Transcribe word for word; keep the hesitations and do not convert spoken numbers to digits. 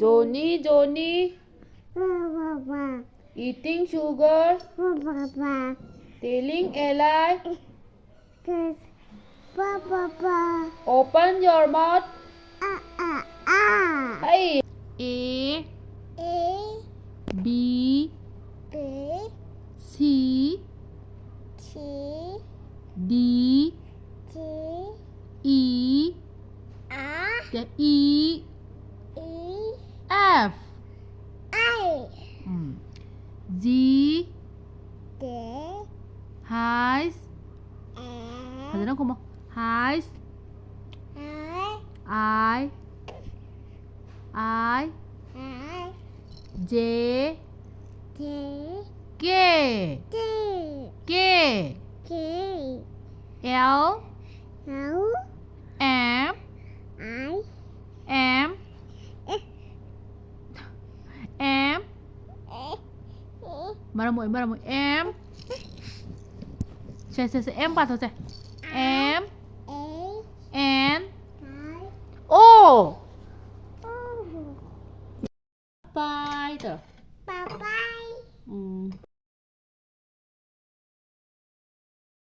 Johnny, Johnny. Eating sugar. Telling a lie. Open your mouth. Hey. A, B, C, D, E, yeah, E, F, um, G, H, ꯐꯖꯅ ꯈꯨꯝꯃꯣ꯫ H, I, I, J, K, K, L, M, M, M, ꯃꯔꯝ ꯃꯣꯛꯏ, ꯃꯔꯝ ꯃꯣꯛꯏ꯫ M, ꯁꯦ, ꯁꯦ, ꯁꯦ, M ꯄꯥꯊꯣꯛꯁꯦ꯫ M, N, O꯫ ꯄꯥꯏ ꯇꯧ꯫ ꯎꯝ꯫